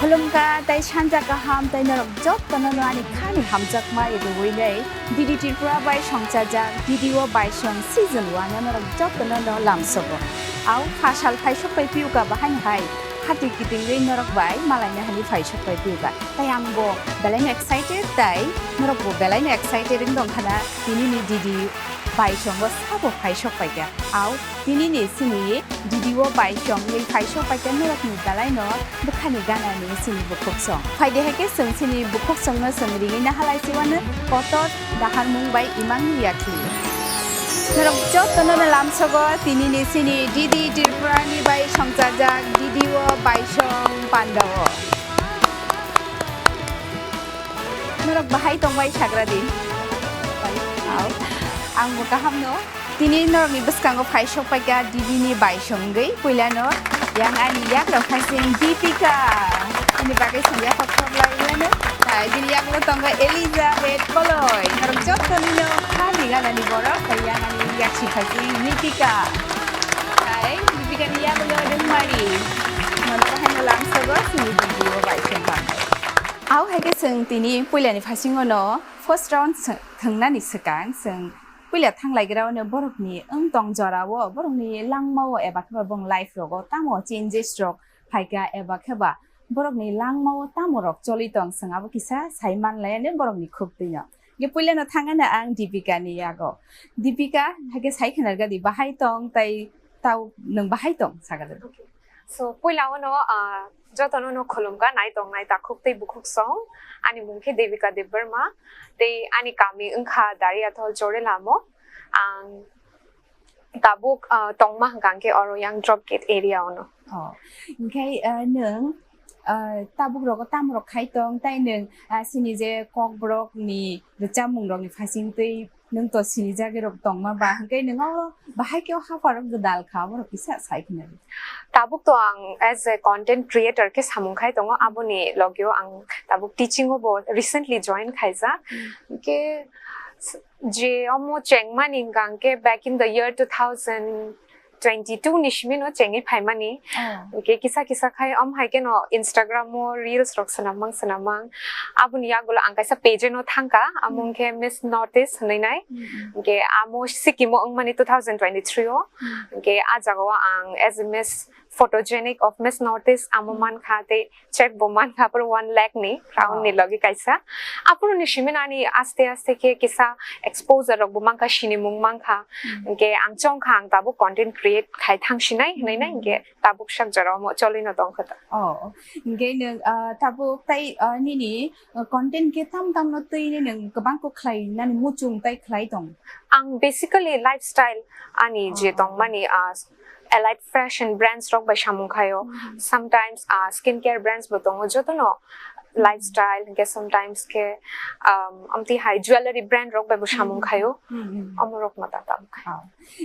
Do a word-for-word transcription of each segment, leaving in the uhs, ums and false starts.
Khulumkha tei sanja kaham tei norok jotono no ani khani hamjakma riwi nei D D Tripura bai songchajak D D O Baisong season one o norok jotono no lamsogo. Au phasal phaisok pai piuka bahai hai hati kitingwi norok bai malaina hani phaisok pai piuka. Tei ang bo belai no excited tei norok bo belai no excited wng tong khana tini ni D D Baisong o sabo phaisok paikha. Au tini ni sini D D O Baisong ni phaisok paikha norok ni belai no bwkhani gana ni sini bukhuk song. Phaidi hai khe chwng sini bukhuk song no chwng ringwi na halai si wano kotor daharmung bai imang ni yakli. Norok jotono no lamsogo tini ni sini D D Tripura ni bai songchajak D D O Baisong panda o. Norok bahai tongbai sagra di. Au. Ang bo kaham no. Tini norokni bwskango phaisok paikha D D ni bai songwi puilano yang ani yakrok phaising Deepika. Ini bagwi song yaphak thok lai wano. Tai bini yaklo tongo Elizabeth Koloi. Norok jottoni no khani ganani borok tai yang ani yaksi phaising Nitika. Tai Deepika ni yaklo Rungmari. Mono haino langsogo sini D D o bai song. Au hai khe chwng tini puilani phaisingo no first round thwngnani swkang chwng puila thanglaigrao no borokni wng tong jorao, borokni langmao eba khe ba bong life rogo tamo changes rok phaikha eba khe ba borokni langmao tamo rok choli tong chwng abo kisa sai manlaiya borokni khuk twino. Ge puilano thangano ang Deepika ni yago. Deepika, hai khe sai khwnarga di bahai tong tai tau nwng bahai tong saga di. So puila ono, ah, jotono no khulumkha nai tong nai takhuk tei bukhuk song. Ani mung khe Devika Debbarma tei ani kami wngkha Dariathol Chorelamo. Ang tabuk, ah, tongma hwnkha hwnkhe oro yang drop gate area ono. Oh, hwnkhe, ah, nwng, ah, tabuk rogo tamo rok khai tong tai nwng, ah, sini je kokborok ni rwchapmung rok ni phasing twi nwng to sinijagwi rok tongma ba hwnkhe nwng o bahai khe o haphar o gwdal kha borok kisa sai khna di. Tabuk to ang as a content creator khe samung khai tongo, aboni logio ang tabuk teaching o bo recently join khaijak. Hmm. Hwnkhe s-, je omo chengmani hwnkha hwnkhe back in the year two thousand twenty-two ni simi no chengwi phaimani. Oh. Hwnkhe kisa kisa khai om hai kheno Instagram o reels rok swnam mang swnam mang. Aboni yagulo ang kaisa page no thangkha, amo Hmm. hwnkhe Miss Northeast hwnwi nai. Hmm, hmm. Hwnkhe amo sikimo wngmani two thousand twenty-three o. Hmm. Hwnkhe ah jagao ang as a Miss Photogenic of Miss Northeast amo Hmm. mankha tei check bo mankha, aphuru one lakh ni round ni Wow. logi kaisa. Aphuru ni simi ani aste aste khe kisa exposure rok bo mankha, sinimung mankha. Hmm. Hwnkhe ang chongkha ang tabuk content create khai thang sinai hwnwi nai, Hmm. hwnkhe tabuk sak jora omo choli no tongkha ta. Oh, hwnkhe nwng, ah, tabuk tai, ah, nini, ah, content khe tam tam no twi nini nwng kwbang kok khlai nani muchung tai khlai tong? Ang basically lifestyle ani je Oh. tongmani, ah, allied fashion brands rok bai samung khaio. Mhm. Sometimes, ah, skincare brands bo tongo, jotono Mhm. lifestyle, hwnkhe sometimes khe, um, amtwi hai jewellery brand rok bai bo samung Mhm. khaio. Mhm. Omo rok no ta tamo khai. Oh.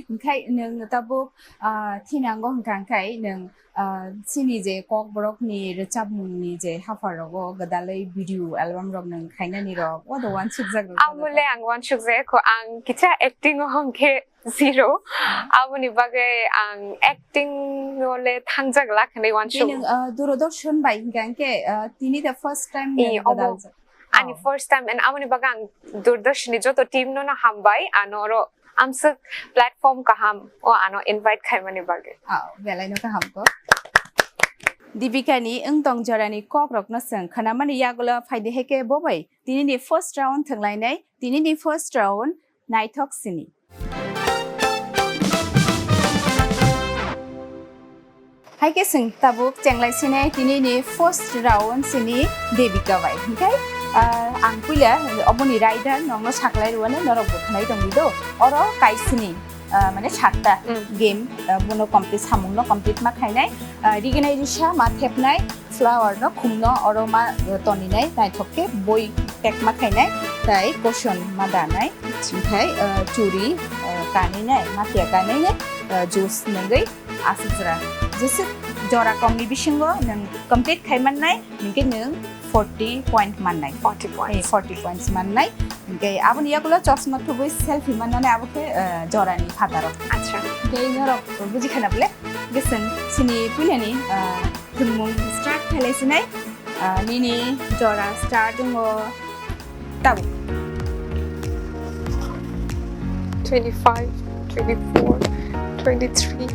Hwnkhe nwng tabuk, ah, thinango hwnkha hwnkhe nwng, ah, chini je kokborok ni rwchapmung ni je haphar rogo gwdalwi video album rok nwng khainani rok, o do wansukjak rok. Amo le ang wansukjak kho, ang kicha acting o hwnkhe zero. Aboni bagwi ang acting o le thangjak lak hinwi wansuk. Tini, uh, Doordarshan bai hingka hingke, uh, tini the first time Ee, nang obo gwdal ja-, ani oh. First time, and aboni bagwi ang Doordarshan ni joto team no no hambai, ano oro amswk platform kaham o ano invite khaimani bagwi. Oh, belai no kaham ko. Dipika ni wngtong jorani kok rok no chwng khwnamani yagulo phaidi hai ke bo bai tini ni first round thwnglainai, tini ni first round naithok sini. Hai khe chwng tabuk chenglai sinai tini ni first round sini Devika bai. Hinkhe, ah, ang puila oboni rider nongno saklai rwani norok bo khwnai tongdi do. Oro kaisini, ah, mane satta Mm. game, ah, bono complete samung no complete ma khainai. Ah, riginai risa ma thepnai. Flower no khumno oro ma, uh, toninai naithok khe boi tekma khainai tai koson ma danai. Chimthai, uh, churi, uh, kaninai, matia kaninai, uh, juice nungwi aswk jora. Jesa jora komni bisingo nwng complete khai mannai, hinkhe nwng forty point mannai. Forty points. Eh, forty points mannai. Hinkhe aboni yagulo chosma thubui selfie mannani abo khe, uh, jorani phataro. Acha. Hinkhe norok buji khana bole, gising sini puilani, uh, Thwngmung start khailai sinai, Ah, nini jora start wngo tabuk. Twenty-five, twenty-four, twenty-three,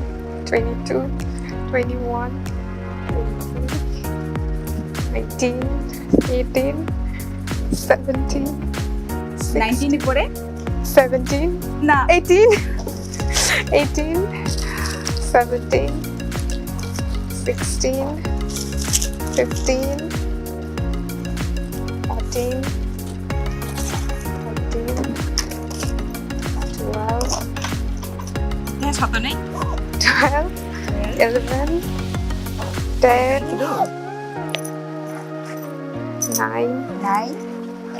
twenty-two, twenty-one, twenty-two, nineteen, eighteen, seventeen, nineteen ni pore? Seventeen, na. Eighteen, eighteen, seventeen, sixteen, fifteen, fourteen, thirteen, twelve, Tei sotonwi? Twelve, eleven, ten, nine, nine,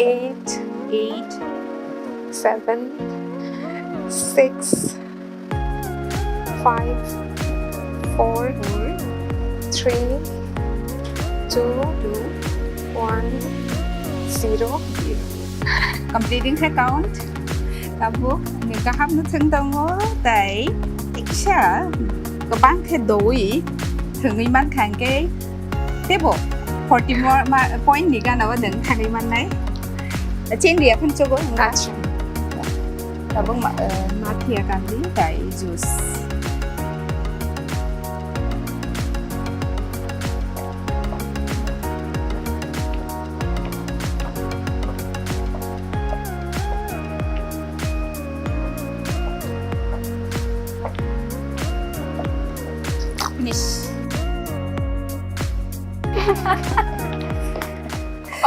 eight, eight, seven, six, five, four, three, two, one, zero. Completing se count. Tabuk ni kaham no thwng tongo, tai tiksa kwbang khe dowi thwngwi mankha, hwnkhe teibo forty more ma-, point ni gana o nwng thangwi mannai. Chini ya phun chogo. Acha. Tabuk ma, eh, ma phiya kandi tai juice. Finish.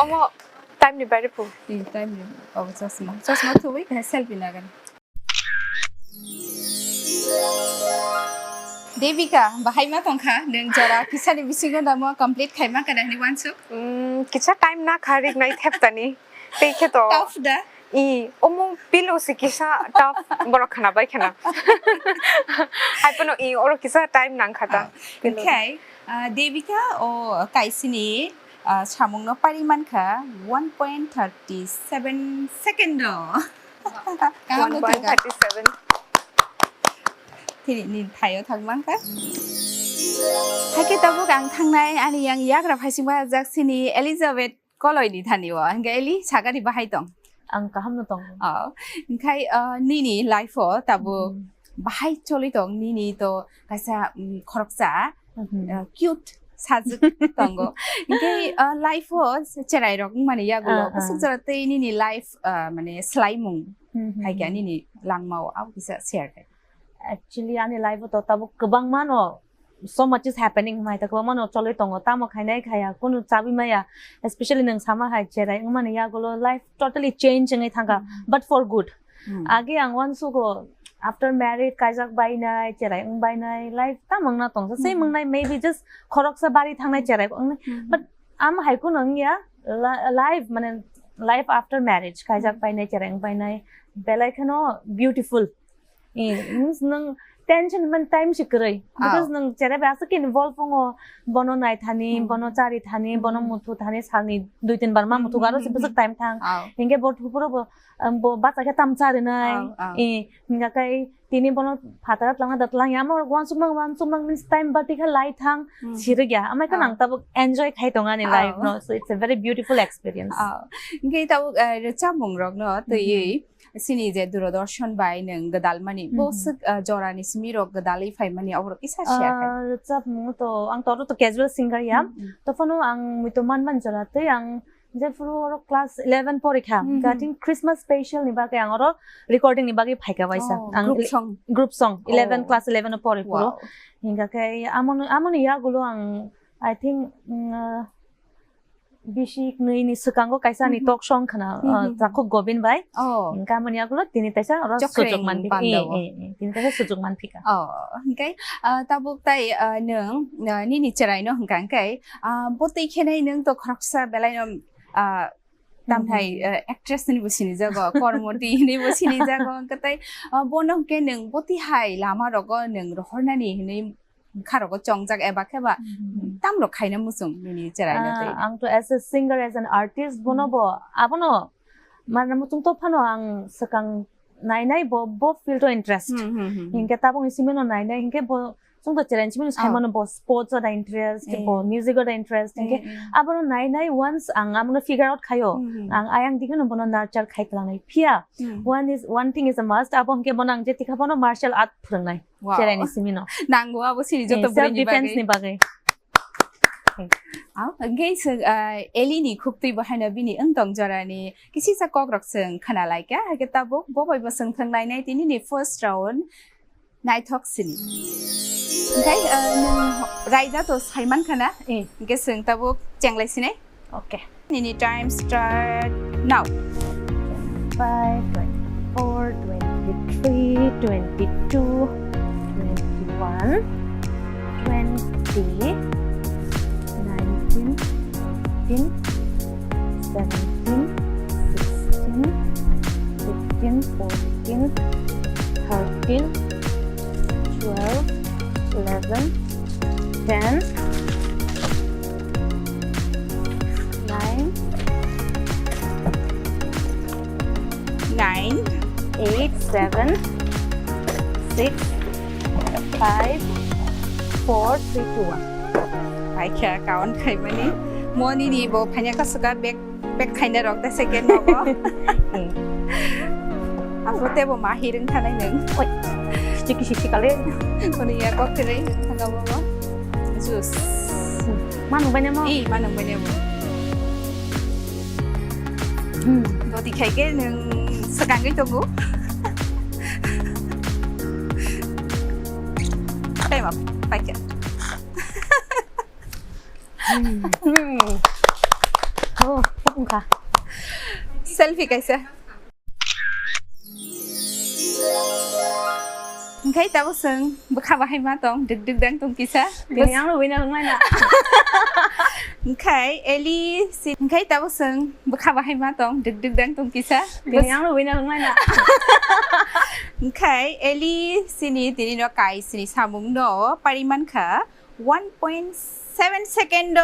Omo time ni baire phu. Time ni. Obo chosma. Chosma thuwi khe selfie lagan. Devika, bahai ma tongkha, nwng jora kisani bisingo damo complete khaima kana hwnwi wansuk? Mm, kisa time na kha rik nai thep tani. Tei khe to. Tough da? I, omo pilo se kisa tough borok khana bai khana. Hai pono i oro kisa time nang kha ta. Ah, pilo. Khai, ah, Devika o kaisini, ah, samung no pari mankha one point thirty seven second o. Kaham no thangkha. One point thirty seven. Tini ni thaio thang mankha. Haikhe tabuk ang thangnai ani yang yagra phaisingma jak sini Elizabeth Koloi ni thani o. Hingke Eli sagari bahai tong? Ang kaham no tong. Oh, hingkhai, ah, nini life o tabuk Hmm. bahai choli tong, nini to kaisa, mm, khoroksa, Mhm. ah, cute sajwk tongo. Hingke, ah, life o cherai rok wngmani yagulo Ah, ah. bwswk jora tei nini life, ah, mane swlaimung Mhm. hai khe nini langma o abo kisa share khai. Actually, ani life o to tabuk kwbangma no so much is happening hwnmai ta kwbangma no cholwi tongo, tamo khainai khaya, kunu chabwi maya, especially nwng sama hai cherai wngmani yagulo life totally change wngwi thangkha, Mhm. but for good. Hmm. Age ang uansugo after married kaijak bainai, cherai wng bainai, life tamo wngna tongsa, same Hmm. wngnai, maybe just khoroksa bari thangnai cherai wng, Hmm. but am hai kunu wngya, la-, life, mane, life after marriage, kaijak Hmm. bainai, cherai wng bainai, belai kheno beautiful. Eh, means nwng tension man time si kwrwi. Because Oh. nwng cherai bai aswk involve wngo, bono nai thani, Hmm. bono chari thani, bono Hmm. muthu thani, salni dui tin bar ma Hmm, muthu hmm, aro hmm, si bwswk hmm. time thang. Oh. Hingke bo thupuro bo, um, bo bacha khe tam charinai. Oh, oh. Eh, hingka kai tini bono phatara twlangna da twlangya, amo uansukmang, uansukmang means time bati khe lai thang, Hmm. sirikya. Amai khe Oh. nang tabuk enjoy khai tong ani Oh. life no. So it's a very beautiful experience. Oh. Hingke tabuk, eh, rwchapmung rok no Hmm. twiwi. Sini je Doordarshan bai nwng gwdalmani, Mhm. bwswk, ah, jorani simi rok gwdalwi phaimani, aborok kisa share khai. Ah, rwchapmung to, ang to, to casual singer ya. Mhm. To phano ang muitu man man jora tei ang jephuru oro class eleven porikha. Mhm. I think Christmas special ni bagwi ang oro recording ni bagwi phaika waisa. Oh, ang group ele-, song. Group song, eleven, Oh. class eleven o pori phuru. Wow. Hingka khe amoni, amoni yagulo ang, I think, mm, ah, bisi nwi ni swkango kaisa ani Mhm. talk show wngkhana, Mhm. uh, Takhuk Gobin bai. Oh. Hingke amoni yagulo tini taisa oro Chokreng sujuk manphi-, panda eh, o. Eh, eh, tini taisa sujuk manphika. Oh, hingke, uh, tabuk tai, uh, nwng, uh, nini cherai no hingka hingke, uh, bo twi khenai nwng to khoroksa belai no, uh, tamthai, Mhm. uh, actress ni bo sini jago, kormoti ni bo sini jago, hingke tai, uh, bono hingke nwng bo twi hai lama rogo nwng rohornani hinui kharogo chongjak eba khe ba Mhm. tamrok khaina muchung nini cherai no Ah, twi? Ang to as a singer, as an artist, bono Mhm. bo, abono, mane muchung to phano ang swkang nainai bo, bo field o interest. Mhm, mhm, mhm. Hinkhe tabukni simi no nainai, hinkhe bo Chwng to challenge mino, oh, saimano bo sports o da interest, eh, bo music o da interest, eh, hinkhe, eh, abono nai nai once ang abono figure out khaio, hmm, ang ayang digino bono nurture khai tlangnai. Phiya, hmm, one is, one thing is a must, abo hinkhe bono ang je tikha bono martial art phwrwngnai. Wow. Chwraini simino. Nango abo sini joto, eh, self bwrwini defense bagwi. Ni bagwi. Au, hinkhe swng, ah, Eli ni khuk twi bo haino bini wng tong jorani kisisa kok rok swng khna lai kha, haikhe tabuk bo bai bo swng thwng nai nai tini ni first round. Naithok sini. Hinkhe, ah, nwng raida to saiman khana. Eh. Hinkhe swng tabuk chenglai sinai. Okay. Nini time start now. Five, twenty-four, twenty-three, twenty-two, twenty-one, twenty, nineteen, eighteen, seventeen, sixteen, fifteen, fourteen, thirteen, twelve, eleven, ten, nine, nine, eight, seven, six, five, four, three, two, one. Paikha count khaimani. Moni ni bo phanya kasuka bag, bag khaina rok da second nogo. Hmm. Apo tebo ma hirung thanai nung. Oi. Siki siki kale. Kono ya kok kere thanga bo. Juice. Manung banya mo? Eh, manung banya mo. Hmm. Doti khai ke nung sakangwi tongo. Time up. Paikha. Hmm. Oh, wngkha. Selfie kaisa. Hinkhe tabuk chwng bwkha bahai ma tong, dwk dwk dang tong kisa. Bini ang rwui na wngmai na. Hinkhe Eli si, hinkhe tabuk chwng bwkha bahai ma tong, dwk dwk dang tong kisa. Bini ang rwui na wngmai na. Hinkhe Eli sini tini no kai sini samung no pari mankha. One point seven second o.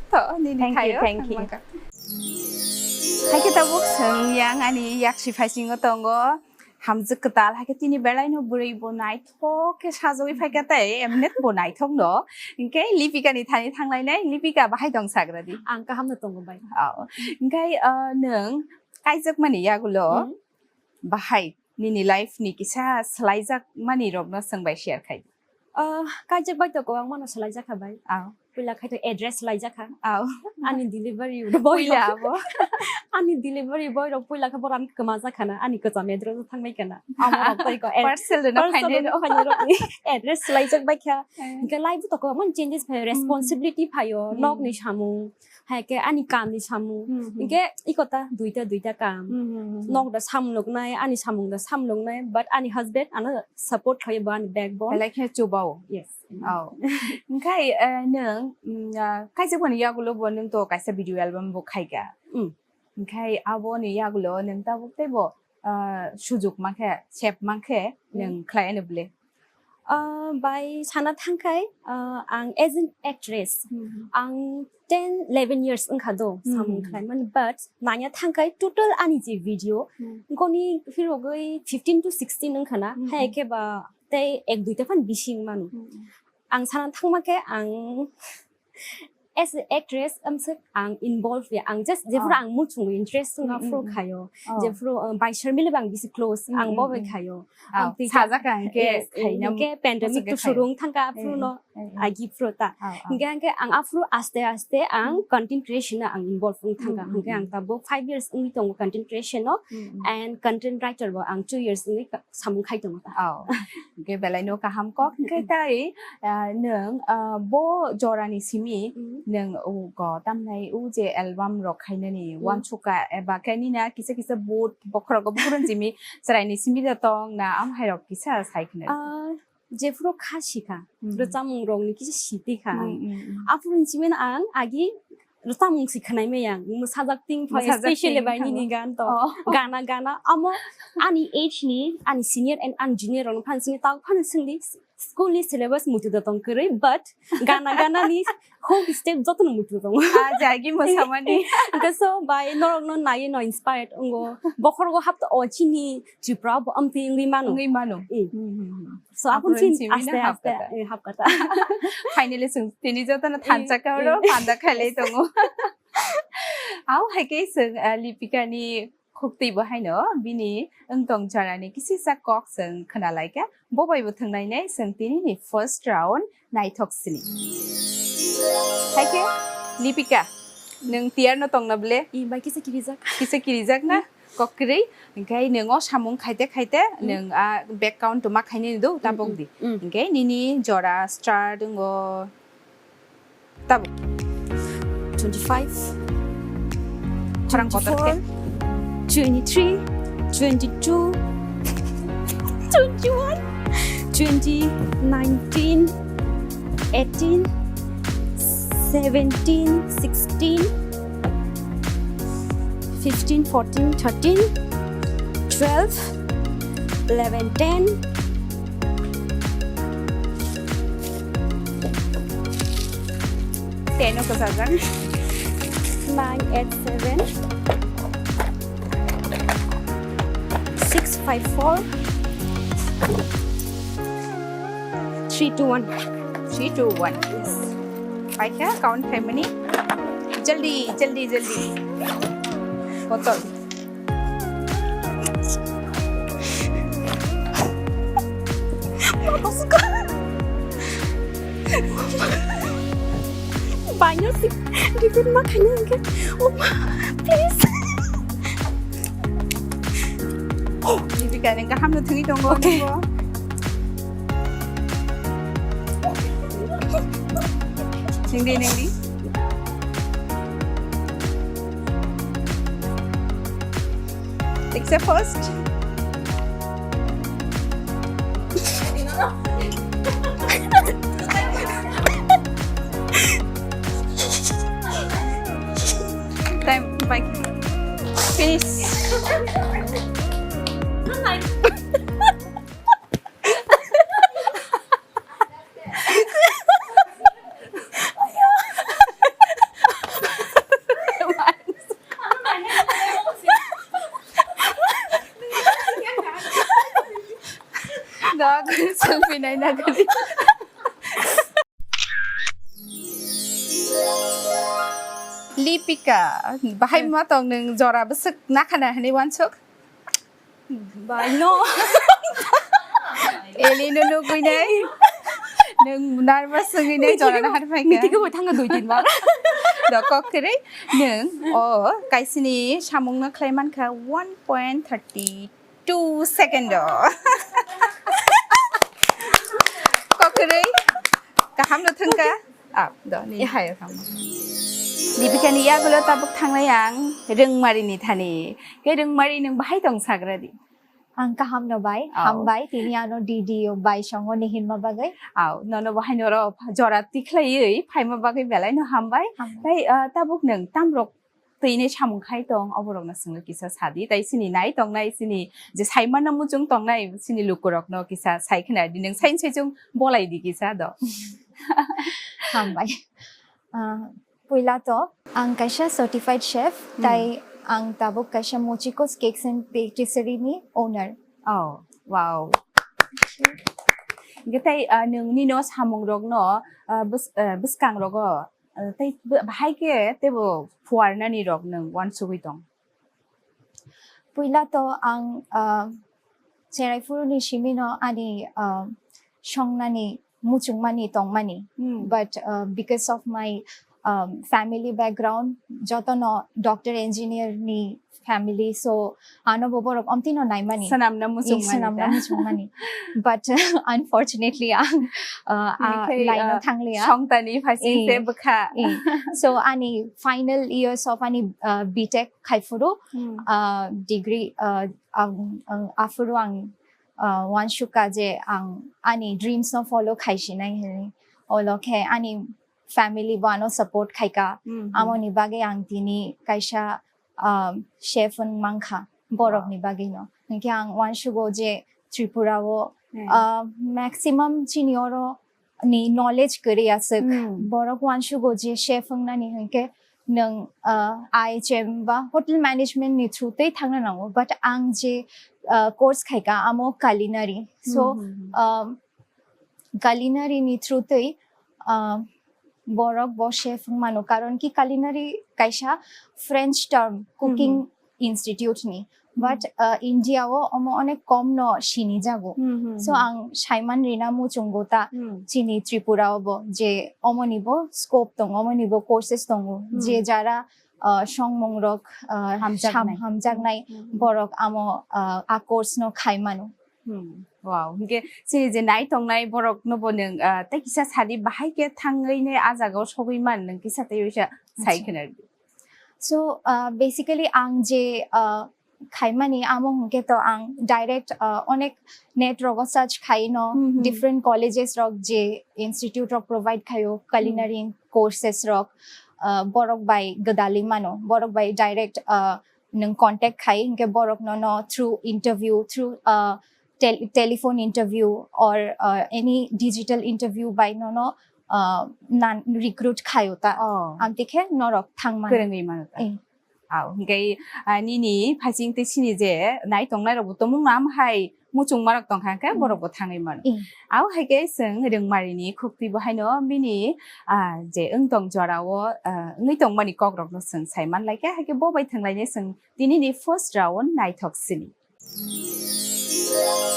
To, nini thank you, thayo, thank you. Hamaka. Hai khe tabuk chwng yang ani yaksi phaisingo tongo. Hamjwk kwtal, hai khe tini belai no bwrwi bo naithok khe sajagwi phaikha tei, emnet bo naithok no. Hinkhe Lipika ni thani thanglainai, Lipika bahai tong sagra di. Ang kaham no tongo bai. Oh. Hinkhe, uh, nwng kaijakmani yagulo, hmm, bahai nini life ni kisa swlaijak mani rok no chwng bai share khai. Ah, kaijak bai to kwbangma no swlaijak kha bai. Aw. Puila khai to address swlaijak kha. Aw. Ani delivery boy puila rok, abo. Ani delivery boy rok puila khe bohrok kwmajak khana, ani kwcham address o thangbai khana. Amo rok tei ko ad-, parcel rwna parcel phainai rwna rok. Phainai rok ni address swlaijak bai kha. Eh. Hinkhe life o to kwbangma changes phaio, hmm, responsibility phaio, hmm, nok ni samung. Hai khe ani kam ni samung. Hmm, hmm. Hinkhe iko ta duita, duita kam. Hmm, hmm, hmm, hmm. Nok da samung nuknai, ani samung da samung nuknai, but ani husband ano support khlaiwi bo ani backbone. Belai khe chubao. Yes. Oh. Hinkhe, eh, nwng, mm, ah, kaisa boni yagulo bo nwng to kaisa video album bo khaika. Hmm. Hinkhe aboni yagulo nwng tabuk teibo, ah, sujuk mankhe, sep mankhe, hmm, nwng khlai ani bwle. Ah, bai sana thangkhai, ah, ang as an actress, hmm, ang ten, eleven years wngkha do, hmm, samung khlaimani, but nanya thangkhai total ani je video, hmm, goni phirogwi fifteen to sixteen wngkha na, hmm, hai khe ba tei ek duita phan bising mano. Hmm. Ang sana thangma khe ang as a actress, amswk ang involve ya, ang just jephuru, oh, ang muchungo interest wngkha, mm, mm, phuru, mm, khaio. Oh. Jephuru, uh, bai Sharmila bang bisi close, mm, ang, mm, bo bai, mm, khaio. Oh, ang twi sajak ang khe, yes, khaina hinkhe pandemic muchungo to khaio. Surung thangkha, eh, phuru no, eh, eh, agi phuru ta. Oh, oh. Hinkhe, hinkhe ang aphuru aste aste ang, mm, content creation no ang involve wng thangkha. Mm, mm, hinkhe ang, mm, Tabuk five years wngwi tongo content creation no, mm, mm, and content writer bo ang two years wngwi ka-, samung khai tongo ta. Oh. Hinkhe belai no kaham kok. Hinkhe tai, ah, nwng, ah, bo jorani simi, mm, nwng o go tamnai o je album rok khainani, mm, uansukha eba khe nini kisa kisa board bokhorok bukurun simi chwraini simi da tong na am hai rok kisa sai khna. Ah, jephuru kha sikha, mm, rwchapmung rokni kisa siti kha. Mm, mm, mm. Aphuru simi ang agi rwchapmung si khwnai maya, mwsajak ting phai, mwsajak specially ting bai phai nini gan to. Oh. Gana, gana, amo ani age ni, ani senior and ani junior rok no phan sini tao phan sini school ni syllabus muitu da tong kwrwi, but gana gana ni hook step joto no muitu tongo. Ah, jagi mosamani. Hwnkhe so bai norok no naiwi no inspired wngo. Bokhorgo hapta o chini Tripura bo amtwi wngwi mano. Wngwi mano. Eh. Hmm, hmm, hmm. So, aboni aboni simi simi aste no aste, hapkata. Eh, hapkata. Finally, chwng tini jotono Eh, thansa ka oro eh. Panda khailai tongo. Au hai khe chwng, ah, Lipika ni khuktwi bo haino bini wngtong jorani kisisa kok chwng khwnalaikha. Bo bai bo thwngnainai chwng tini ni first round naithok sini. Hai khe, Lipika, nwng tiyar no tongna ble? Eh, bai kisa kirijak. Kisa kirijak na? Kokrwi, hwnkhe nwng o samung khaite khaite, Mm. nwng a back count ma khainani do, tabok Mm, di. mm, mm. Hwnkhe nini jora start wngo tabok. Twenty-five, Khorang kotor khe. Twenty-four, twenty-three, twenty-two, twenty-one, twenty, nineteen, eighteen, seventeen, sixteen, fifteen, fourteen, thirteen, twelve, eleven, ten. Ten o kwchajak. Nine, eight, seven. Six, five, four, three, two, one. Three, two, one. Yes. Paikha, count khaimani. Jaldi, jaldi, jaldi. Botol. Baino si defeat ma khaina hwnkhe. Oh, please. Oh, Lipika, neng kaham no thwngwi tongo, okay. Nungbo. Nengdi, nengdi. Take the first. Time, bye. Finish. Dog, selfie nai na gari. Lipika, bahai ma tong nung jora bwswk nakhana hwnwi wansuk? Bai no. Eli no nugwi nai. Nung nervous wngwi nai jora na har phaikha. Miti kebo thanga dui tin bar. Do kok kwrwi nung o kaisini samung no khlai mankha one point thirty two second o. Kok kwrwi kaham no thwngkha. Ah, do, ni hai thang. Lipika ni yagulo tabuk thangnai ang Rwngmari ni thani. Khe Rwngmari nwng bahai tong sagra di? Ang kaham no bai, oh. Hambai, tini ano D D O bai songo ni hinma bagwi. Au, nono bahai noro jora tikhlaiwi phaima bagwi belai no hambai. Hambai. Tai, ah, tabuk nwng tamrok twi ni samung khai tong, oborokno swngwi kisa sadi. Tai chini nai tongnai, chini je saimano muchung tongnai, chini lukurokno kisa sai khna di. Nwng sain sai chung bolai di kisa do. Hambai. Ah, puila to ang kaisa certified chef, hmm. Tai ang tabuk kaisa Mochikos Cakes and Patisserie ni owner. Oh, wow. Hingke tai, ah, nwng nino samung rokno, ah, bwskang rogo, ah, tai bahai khe teibo phuarnani rok nwng wansugwi tong? Puila to ang, ah, cherai phuru ni simi no ani, ah, songnani muchungmani tongmani. Hmm. But, uh, because of my, um, family background, jotono doctor engineer ni family, so ano bo borok omtino naimani. Swnamna muchungmani. Swnamna muchungmani. But, uh, unfortunately, ang, uh, line o thangliya. Songtani phaising se bwkha. So ani final years of ani, uh, B Tech khai phuru, hmm, uh, degree, uh, ang, ang, aphuru ang uh, wansukha je ang ani dreams no follow khaisinai hinwi. Olo khe ani family bo ano support khaika. Hmm, hmm. Amoni bagwi ang tini kaisa, um, chef wng mankha borokni bagwi no. Hwnkhe ang wansugo je Tripura o Hmm. Ah, maximum chini oro ni knowledge kwrwi aswk. Hmm. Borok uansugo je chef wngnani hwnkhe nwng, ah, I H M ba hotel management ni through twi thangna nango, but ang je, ah, course khaika amo culinary. So, Hmm, hmm, hmm. um, culinary ni through twi, ah, borok bo chef wng mano, karon ki culinary kaisa French term, cooking Hmm, hmm. institute ni, but, Hmm. uh, India o omo onek kom no sini jago. Hmm, hmm, So hmm. ang saiman rina muchungo ta Hmm. chini Tripura o bo je omo ni bo scope tongo, omo ni bo courses tongo, Hmm. je jara, uh, songmung rok, uh, Hamjaknai. Ham-, hamjaknai Hmm, hmm, hmm. borok amo, uh, a course no khai mano. Hmm, wow. Hingke chini je nai tongnai borok no bo nwng, ah, tei kisa sadi bahai ke thangwi ne a jaga o sogwi man nwng kisa tei uisa sai Acha. khwna rwdi. So, ah, basically ang je, ah, khaimani amo hwnkhe to ang direct, ah, onek net rogo search khai no Hmm, hmm. different colleges rok je institute rok provide khaio culinary Hmm. courses rok, ah, borok bai gwdalwi mano, borok bai direct, ah, nwng contact khai hwnkhe borok no no through interview, through, ah, tel-, telephone interview or, uh, any digital interview bai nono, uh, nan recruit khayo ta. Oh. Amtwi khe norok thang mano. Kwrwngwi mano ta. Eh. Au, hingke, ah, nini phaising tei sini je nai tongnai rok bo tomung nam hai muchung marok tong kha khe Hmm. borok bo thangwi mano. Eh. Au hai khe chwng Rwngmari ni khuktwi bo haino bini, ah, je wng tong jora o, ah, wngwi tong mani kok rok no chwng sai man lai khe, hai khe bo bai thwng lai ne chwng tini ni first round naithok sini.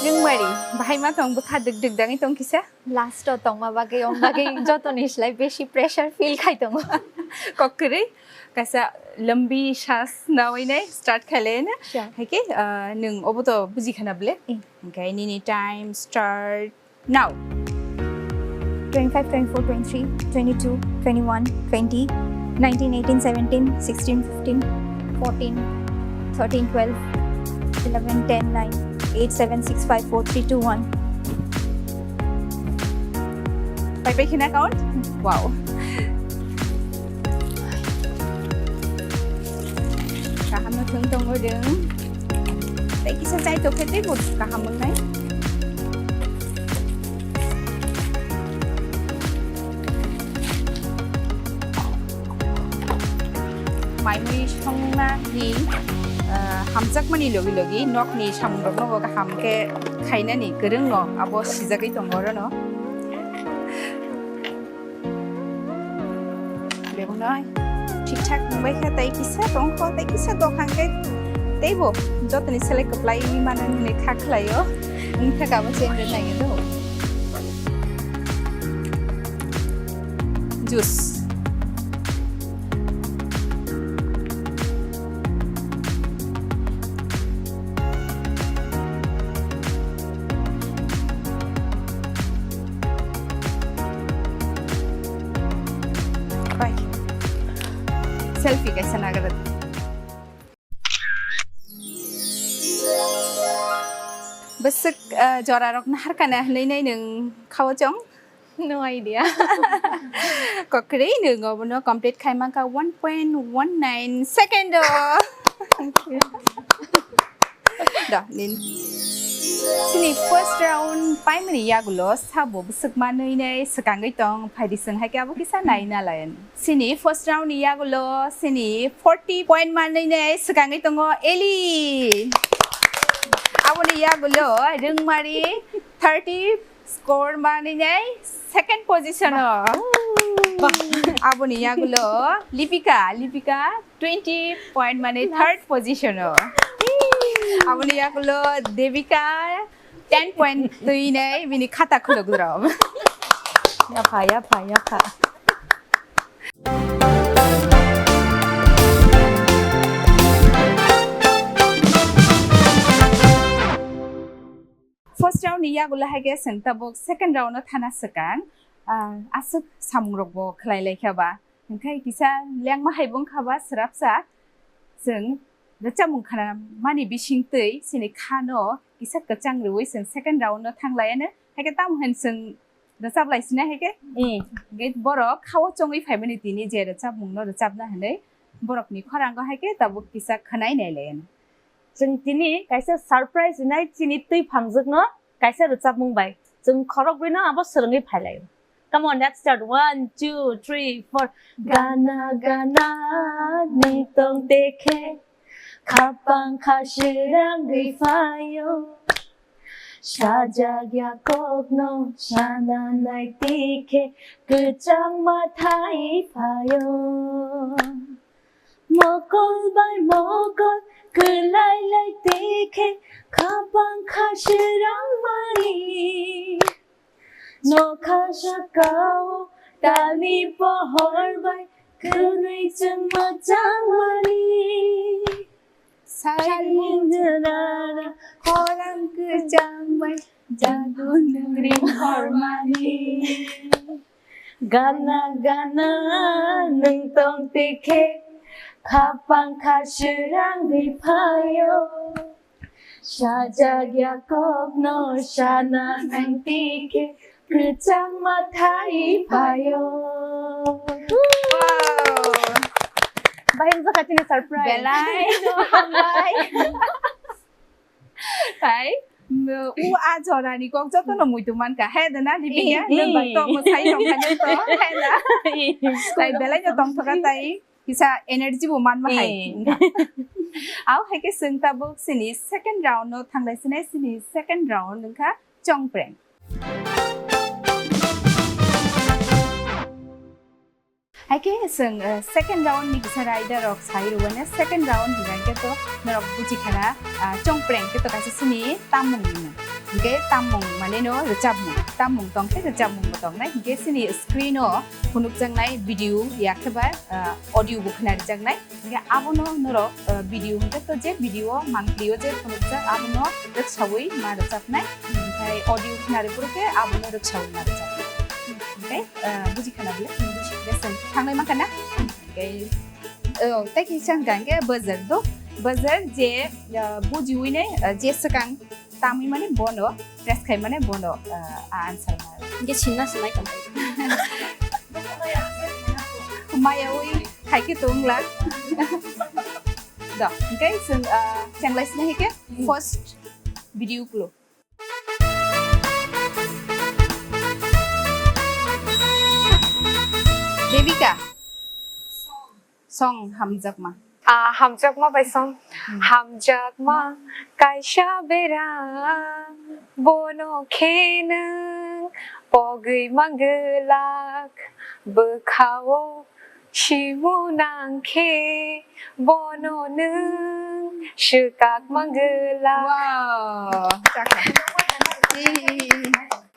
Rwngmari, bahai ma tong bwkha dwk dwk dangwi tong kisa? Last o tongma bagwi, om bagwi jotoni slai besi pressure feel khai tongo. Kok kwrwi, kaisa lambi sas nawi nai start khai lai na. Sure. Hai khe, ah, nwng obo to buji khana ble? Eh. Hingke nini time start now. Twenty-five, twenty-four, twenty-three, twenty-two, twenty-one, twenty, nineteen, eighteen, seventeen, sixteen, fifteen, fourteen, thirteen, twelve, eleven, ten, nine, eight, seven, six, five, four, three, two, one. Pai pai khina count? Wow. Kaham no thung tongo dong. Tei kisa chai tok khe tei bo kaham wngnai. Mai mui songna ni, ah, hamjakmani logi logi nokni samung rokno bo kaham khe khainani kwrwng no abo sijagwi tongo oro no. Bebonoi thik thak wngbai kha, tei kisa tong kho, tei kisa dokhang khe teibo jotoni selek kwplai wngwi mano hinwi kha khlaio. Wngkha kabo change nai do. Juice. Bai. Selfie kaisa nagra. Bwswk, ah, jora rok naharkana hinwi nai nwng kha o chong? No idea. Kokrwi nwng obono complete khai mankha one point one nine second o. Thank you. Da, nin. Sini first round paimani yagulo sabo bwswk manwi nai swkangwi tong, phaidi swng hai khe abo kisa nai na layan. Sini first round ni yagulo sini forty point manwi nai swkangwi tongo Eli. Aboni yagulo Rwngmari thirty score manwi nai second position o. Bah. Aboni yagulo Lipika, Lipika twenty point manwi third position o. Aboni yagulo Devika ten point twi nai bini khata khuluk drom. Yapha, yapha, yapha. First round ni yagulo hai khe chwng tabuk second round o thana swkang, ah, aswk samung rok bo khlai lai kha ba. Hwnkhe kisa lengma hai bo wngkha ba swrapsa, chwng rwchapmung khna mani bising twi chini kha no kisa kwchang rwui chwng second round o thang lai anw. Hai khe tamo hwn chwng rwchap lai sina hai khe? Mm. Hwnkhe borok kha o chongwi phaimani tini je rwchapmung no rwchapna hwnwi borok ni khorang o hai khe tabuk kisa khwnai nai lai anw. Chwng tini kaisa surprise rinai chini twi phamjwk no. kaisa rwchapmung bai chwng khorokbrwino abo swrwngwi phailaio. Come on, let's start. One, two, three, four. Gana gana nwng tong tekhe, khapang kha srangwi phaio. Sajak ya kokno sana nai tikhe, kwchang mathai phaio. Mokol bai mokol kwlai lai tikhe, khapang kha srangmani. Nokha sakao talni pohor bai kwnwi chwng mwchangmani. Sarinara khorang kwchang bai jadu nwng rim hormani. Gana gana nwng tong tikhe, khapang kha srangwi phaio. Sajak ya kokno sana nang tikhe, kwchang mathai phaio. Wow. Bahai wngkha chini surprise. Belai no hambai. Tai, mm, u a jorani kok jotono muitu mankha. He da na, Dipika? Eh, eh. Nwng bai to mwsai tongkha nw to. He da? Tai belai no tongthokha tai. Kisa energy bo manma hai. Eh. Wngkha. Au hai khe chwng tabuk chini second round no thanglai sinai, chini second round wngkha chongpreng. Hai khe chwng, eh, second round ni kisa raida rok sai rwmani, second round hwnkha khe to norok buji khana, ah, chongpreng khe to kaisa chini tammung ni mung. Hwnkhe tammung mane no rwchapmung, tammung tong khe rwchapmung bo tongnai. Hwnkhe chini screen o phunukjaknai video ya khe ba, ah, audio bo khna rijaknai. Hingke abono norok, eh, video hingke to je video o mangpli o je phunukjak abono rwksawi ma rwchapnai. Hingke audio khna rwphuru khe abono rwksawi ma rwchapnai. Hingke, eh, buji khana bile, buji khana bile, thangnai ma khana. Hingke, oh, tei kisa hingka hingke buzzer do. Buzzer je, eh, bujiwi nai, eh, je swkang tamwi mani bono, press khai mani bono, ah, a answer ma. Hingke sinna sinai tongthai. Maya ui khai khe tong la. Do, hingke chwng, ah, chenglai sinai hingke first video clue. Devika. Song hamjakma. Ah, hamjakma bai song. Hmm. Hamjakma kaisa bera, bono khe nwng pogwi manglak, bwkhao simu nang khe, bono nwng swkak manglak. Wow, chakha.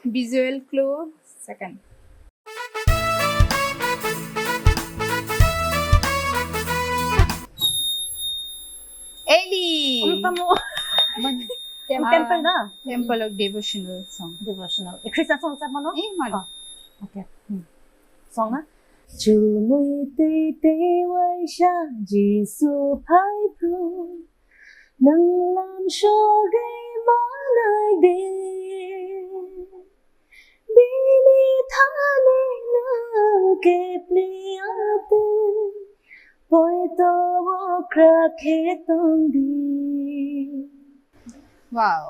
Visual clue, second. Eli. Ang tamo. Temple na? Temple of devotional song. Devotional. Eh, Christian song sa mano? Eh, mano. Oh, okay. Hmm. Song na? Chumui tei tei waisa Jisu phai phru. Nang lam sogwi manai de, bini thani nang kepli ate, poito okra khe tong di. Wow.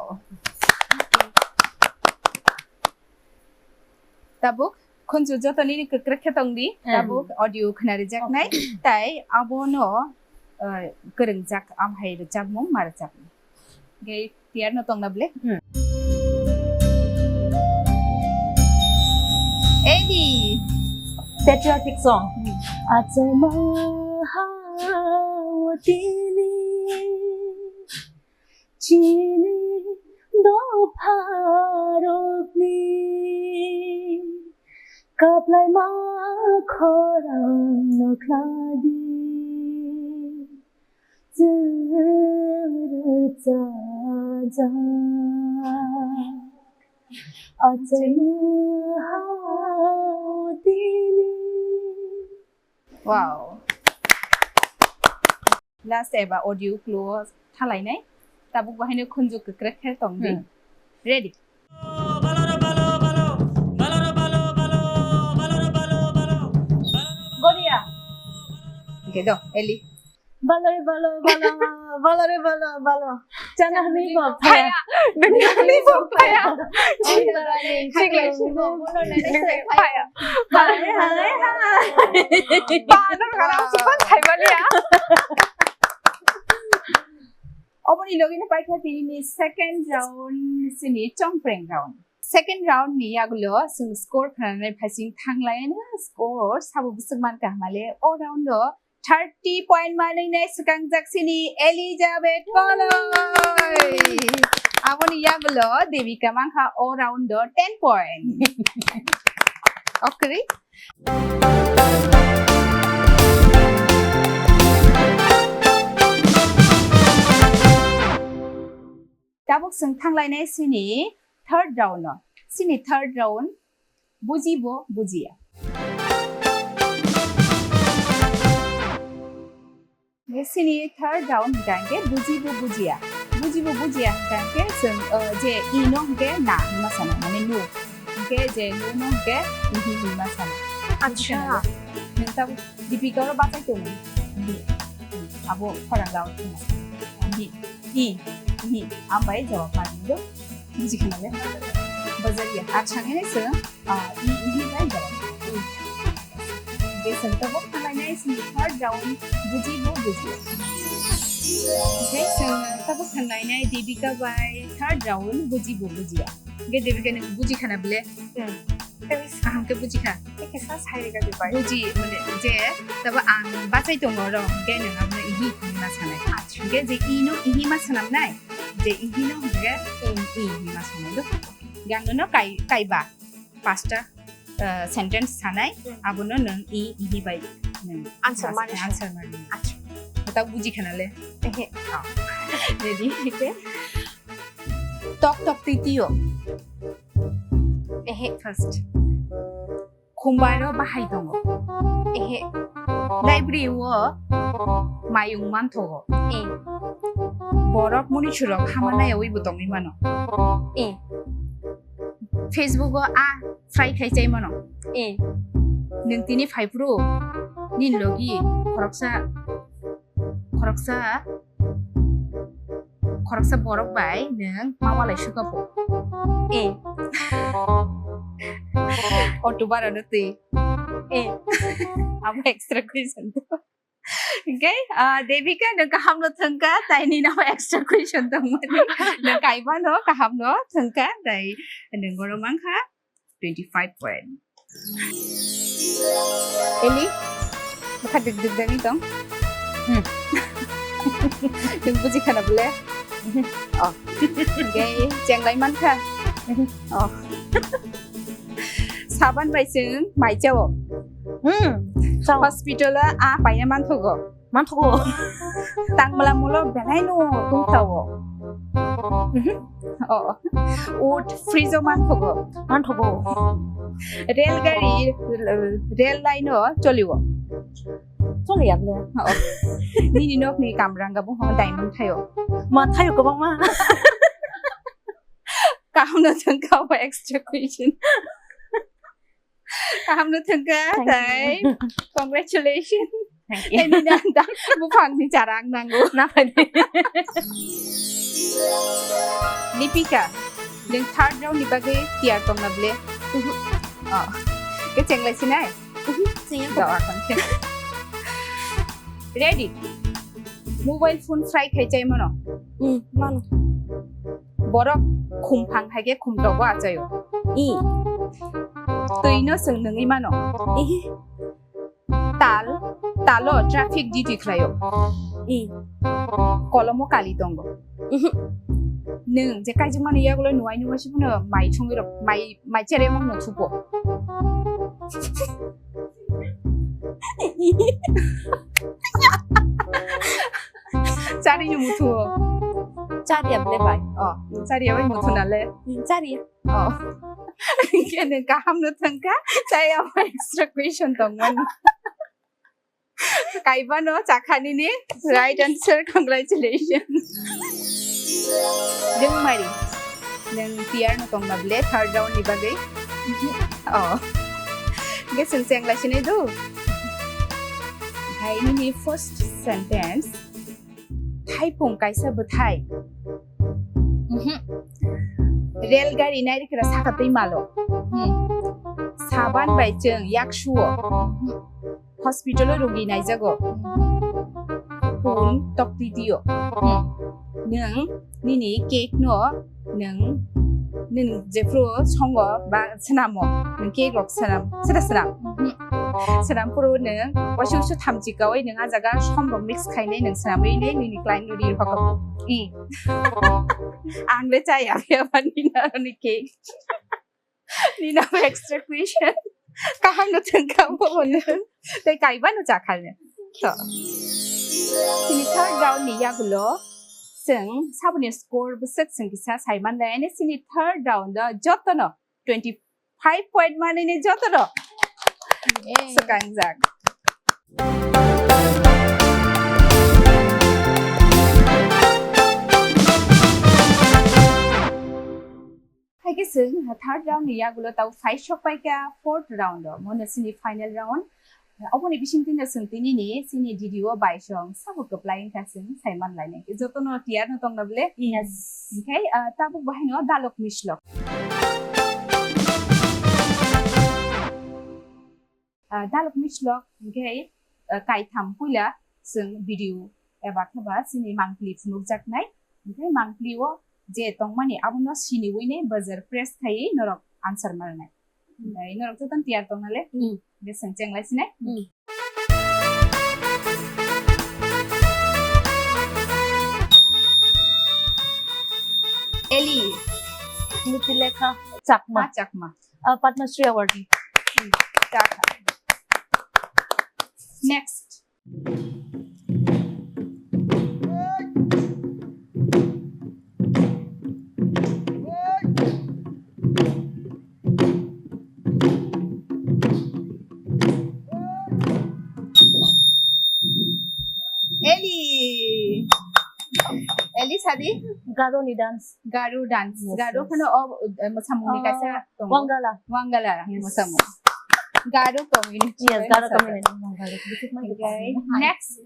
Tabuk khunju joto nini kwkrek khe tong di, hmm, tabuk audio khna rijak nai, okay, tai abono, uh, kwrwngjak amhai rwchapmung ma rwchapmung. Hingke tiyar no tong na ble? Hmm. Eni. Patriotic song. Hmm. Achama ha o tini. Chini dopharokni kaplaima khorang no khladi, chwng rwchajak achai mwha o tini. Wow. Last eba audio clue o thalainai. Tabuk bahaino khunju kwkrek khe tong di. Hmm. Ready? Goria. Oke, do, Eli. Baloi, balo, balo. Balo re, balo, balo. Chana hwnwi bo phaya. Phaya. Nokni hwnwi bo phaya. Chikla. Phaya. Hai, hai, hai. Ba, no, kara, usuk phai baliya. Oboni logi no paikha tini ni second round, sini chongpreng round. Second round ni yagulo chwng score khnanai phaising thanglai no score sabo bwswk man kaham le. O round o thirty point manwi nai swkangjak sini Elizabeth Koloi. Aboni yagulo Devika mankha o round o ten point. Okri. Tabuk chwng thanglainai sini third round no. Sini third round buji bo bujiya. Sini third round hwnkha hwnkhe buji bo bujiya. Buji bo bujiya hwnkha hwnkhe chwng, uh, je i no hwnkhe na hinma sana, mane no. Hwnkhe je no no hwnkhe ihi hinma sana. Acha. Nwng tabuk Dipika oro bachai tongo. Ihi. Abo khorang round hwnkha. Ihi. I. Ihi. Ambai jawab mani do. Buji khana le. Bajariya. Acha, ngene se, ah, i, ihi bai jawab. I. Ge santa bo khana nai si third round buji bo buji. Ge santa bo khana nai Devika bai third round buji bo buji. Ge Devika nang buji khana bele. Hmm. Kaham ke buji kha. Eke sa sai ga bai. Buji, mane, je, tabo ang bachai tongo ro, ge nang ang ihi ihi ma sanai. Acha. Ge je i no ihi ma sanam nai. Je ihi no hwnkhe, i, i, i ma sanai do. Yang no kai, kaiba, pasta, uh, sentence sanai, hmm, abono nwng i, ihi bai nwng answer mas-, mani. Answer mani. Acha. Kota buji khana le. Ehe. Ah. Ready? Okay. Tok tok titio. Ehe. First. Khumbai ro bahai tongo. Ehe. Library o mayung manthogo. E. Borok muni surok hama nai oi bo tongwi mano. E. Facebook o a fry khai chai mano. E. Nwng tini phai phuru nini logi khoroksa khoroksa, khoroksa borok bai nwng ma walai suka bo. E. Auto bara no twi. E. Abo extra question. Okay, ah, Devika, nwng kaham no thwngkha, tai nini abo extra question tongmani. Nwng kaiba no kaham no thwngkha, tai nwng oro mankha. Twenty-five point. Eli, bwkha dik dik dagi tong. Hmm. Nwng buji khana bole? Oh. Hingke chenglai mankha. Oh. Saban bai chwng mai chao. Hmm. Chao. Hospital o a paina manthogo. Manthogo. Tangmala mulo belai no tungtao. Mhm. Oh. Ut fridge o manthogo. Manthogo. Rel gari, rel line o choliwo. Choli ya bole. Oh. Nini nok ni kamranga bo hon diamond thayo. Ma thayo kwbangma. Kaham no thang ka extra question. Kaham no thang ka. Thank tai you. Congratulations. Thank you. Tei nini anda buphang ni charang nango. Na phai di. Lipika, nwng third round ni bagwi tiyar tong na bole? Uhu. Oh. Ke chenglai sinai? Uhu, chengya. Do, akhon khe. Ready? Mobile phone fry khai chai mano? Hmm, mano. Borok khumphang hai khe khumtok bo achaio. I. Twi no chwng nwngwi mano. Ihi. Tal, talo traffic duty khlaio. I. Kolomo kali tongo. Uhu. Nwng je kaijak mani yagulo nuai nuai se phano mai chungwi rok, mai, mai cheremok no thupo. Chari ni muthu o. Chari ya bole bai. Oh, chari ya bai muthu na le. Hmm, chari ya. Oh. Khe nwng kaham no thang kha, chaya bai extra question tong mani. Kaiba no chakha nini right answer, congratulations. Jeng mari. Nwng tiyar no tong na bole third round ni bagwi. Oh. Ge sung seng lai sinai do. Hai nini first sentence. Thaipung kaisa bwthai. Mhm. Rel gari nairikra saka twi malo. Hmm. Saban bai chwng yaksuo. Mhm. Hospital o rogi naijago. Mhm. Phone tok twi twi o. Hmm. Nwng nini cake no nwng, nwng jephru songo ba swnamo, nwng cake rok swnam, sida swnam. Mhm. Swnam phuru nwng waisa waisa thamchi kawi nwng a jaga som rok mix khainai nwng swnamwi nai nini client no ri rokha. I. Ang le chaya phiya ba nini aroni cake. Nini abo extra question. Kaham no thwngkha bo nwng. Tei kaiba no chakha le. To. Chini third round ni yagulo chwng saboni score bwswk chwng kisa saiman lai ani chini third round o jotono twenty five point manwi ni jotono swkangjak. Hai khe chwng third round ni yagulo tau phai sok pai kha fourth round o, mono chini final round. Oboni bisingtwi no chwng tini ni chini D D O bai song sabo kwplai wngkha chwng saiman lainai. Jotono tiyar no tongna bwle? Yes. Hinkhe, ah, tabuk bahai no dalok mislok. Ah, dalok mislok hinkhe, ah, kaitham puila chwng video eba khe ba chini mangpli phunukjaknai. Hinkhe mangpli o je tongmani abono siniwi nai buzzer press khaiwi norok answer mananai. Bai norok jotono tiyar tongna le? Hmm. Hwnkhe chwng chenglai sinai. Hmm. Eli. Smritilekha Chakma. Ah, Chakma. Ah, Padma Shri Award. Hmm. Chakma. Next. Eli. Eli sadi? Garo ni dance. Garo dance. Yes, Garo yes. Kheno o, eh, mosamung ni kaisa tongo. Wangala. Wangala mosamung. Garo community. Yes, Garo community. Wangala. This is my department. Next.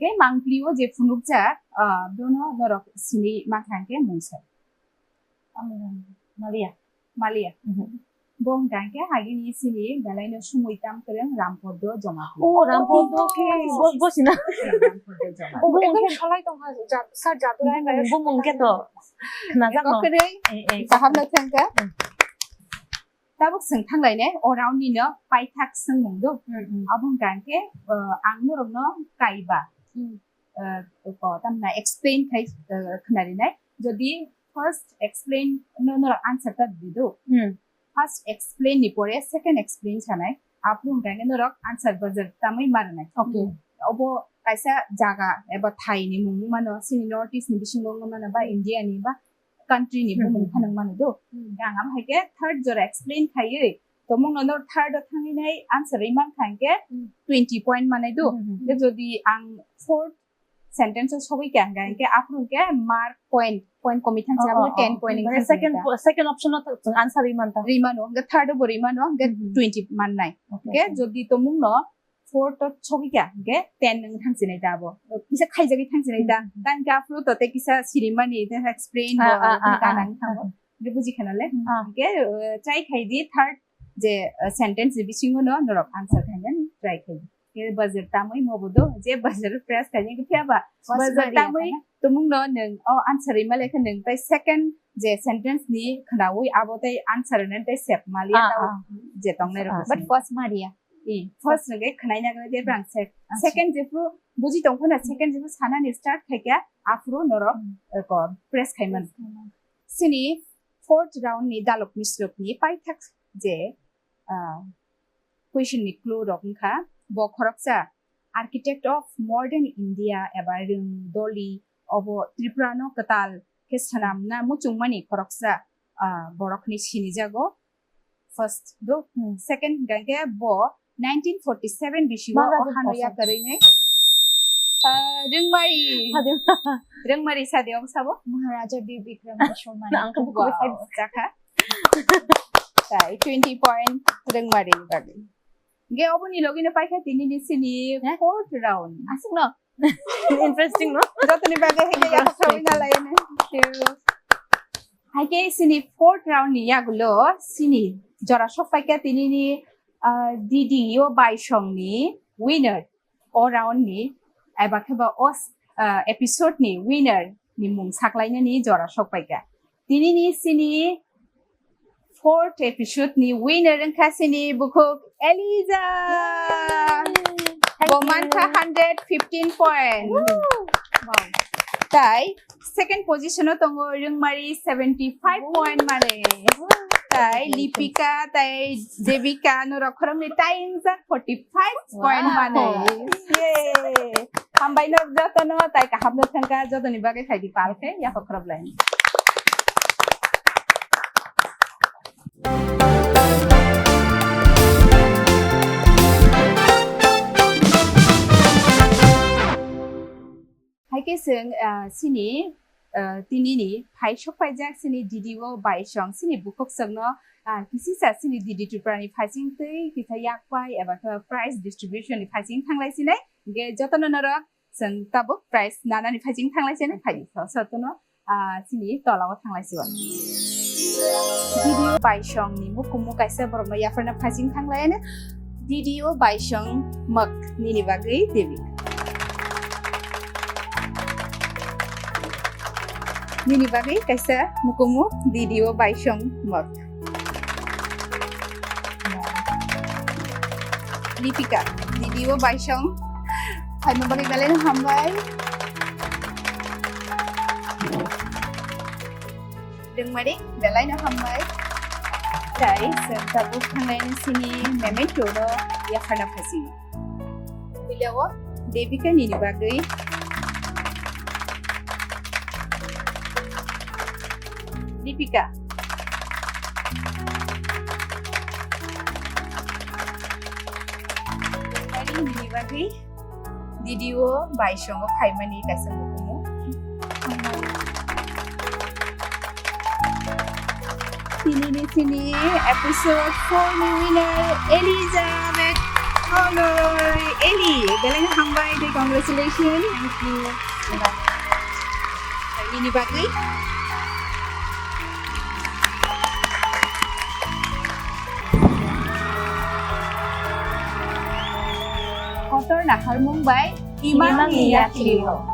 Hwnkhe mangpli o je phunukjak, ah, bono norok sini mankha hwnkhe mungsa. Malia. Malia. Bo hwnkha hwnkhe agini sini belaino sumui tam kwrwng Rampoddo Jomapli. Oh, Rampoddo khe bo, bo sina. Rampoddo Jomapli. Bo hwnkhe salai tongkha, sir Jadurai. Bo mung khe to. Khwnajak no. Kokrwi. Eh, eh. Kaham no thangkha. Tabuk chwng thanglainai, o round ni no paithak swngmung do. Hmm, hmm. Abo hwnkha hwnkhe, uh, ang norokno kaiba. Hmm. Uh, ko tamna explain khai, uh, khnarinai. Jodi first explain no norok answer ta di do. Hmm. First explain ni pore second explain sanai. Aphuru hwnkha hwnkhe norok answer buzzer tamwi marinai. Okay. Obo kaisa jaga eba thai ni mung mano, chini North East ni bisingo wngmano ba India ni ba country ni bumung phano mano do. Hmm. Ang amo hai khe third jora explain khaiwi, tomung no third o thangwi nai answer wi mankha hwnkhe twenty point manai do. Hmm, hmm, hmm. Hwnkhe jodi ang fourth sentence o sogwi kha hwnkhe, hwnkhe aphuru hwnkhe mark point, point komwi thang si, oh, abo oh, ten oh, point wngkha second, second option o chwng answer wi manta. Ri mano, hwnkhe third o bo ri mano, hwnkhe twenty mannai. Okay, hwnkhe okay. Jodi tomung no fourth o sogwi kha, hwnkhe ten wng thang sinai da abo. Kisa khaijagwi thang sinai da. Hmm. Tang khe aphuru to tei kisa sirimani, tei explain bo, ah, ah, ah, tei ah, gana ah, wng thango. Ah. Hwnkhe buji khana le? Hmm. Ah. Hwnkhe, uh, try khai di third je, uh, sentence ni bisingo no norok answer khainani try khai di. Hwnkhe buzzer tamwi mo bo do, je buzzer press khainai khe phiya ba. First buzzer Maria tamwi khana? Tomung no nwng o answer rima le khe nwng tei second je sentence ni khnaui abo tei answer nani tei sep maliya ah, tao ah. Je tongnai rok. Ah. But first Maria. I, first hwnkhe khwnai nagwlai de brang sek. Acha. Second jephru buji tongphano, second jephru sanani start khaikha, aphuru norok, hmm, eh, ko press khaiman. Press khaiman. Sini fourth round ni dalok misrok ni paithak je, ah, question ni clue rok wngkha, bo khoroksa architect of modern India eba rwng doli obo Tripura no kwtal khe swnamna muchungmani khoroksa, ah, borok hinwi sinijago. First do, hmm, second hwnkha khe bo nineteen forty seven bisingo Maharaja o hano Bhushan. Yakarwi nai, ah, Rwngmari. Sade. Rwngmari sade wng sabo? Maharaja Bir Bikram Vishwamani. Ang khe bukhuk wow, sai. Chakha. Tai twenty point Rwngmari ni bagwi. Ge oboni logino paikha tini ni sini fourth round. Aswkno? Interesting no? Jotoni bagwi hege yakhasawina laini. Thank you. Haike sini fourth round ni yagulo sini jora sok paikha tini ni, ah, D D O Baisong ni winner. O round ni, eba khe ba o, ah, episode ni winner ni mung saklainani jora sok paikha. Tini ni sini fourth episode ni winner wngkha sini bukhuk Eliza. Yay! Thank you. Bo mankha hundred fifteen point. Woo! Wow. Tai second position o tongo Rwngmari seventy five point mane. Tai Lipika tai Devika norok khoroknwi tai wngjak forty five point mane. Wow. Yay! Hambai no jotono tai kaham no thangka jotoni bagwi khaidi pal khe yakhok khorok lai. Haikhe chwng, ah, sini, ah, tinini phai sok paijak sini D D O Baisong sini bukhuk chwngno, ah, kisisa sini D D Tripura ni phaising twi kisa yak pai eba khe prize distribution ni phaising thanglai sinai. Hingkhe jotono norok chwng tabuk prize nanani phaising thanglai sinai phai. So, so tono, ah, sini tola o thanglai siwa. D D O Baisong ni mukumu kaisa borokno yapharna phaising thanglai ano. D D O Baisong mak nini bagwi Devi. Nini bagwi kaisa mukumu D D O Baisong mak. Lipika, D D O Baisong. Phaima bagwi belai no hambai. Rwngmari, belai no hambai. Tai, chwng tabuk thanglai sini memento no yapharna phaising. Puila o Devika nini bagwi. Dipika. Nini bagwi D D O Baisongo phaimani kaisa mukumu. Tini ni sini episode four ni winner Elizabeth Holoi. Eli, belai no hambai tei congratulations. Thank you. Nini bagwi. Kotor naharmung bai imang ni yakli o.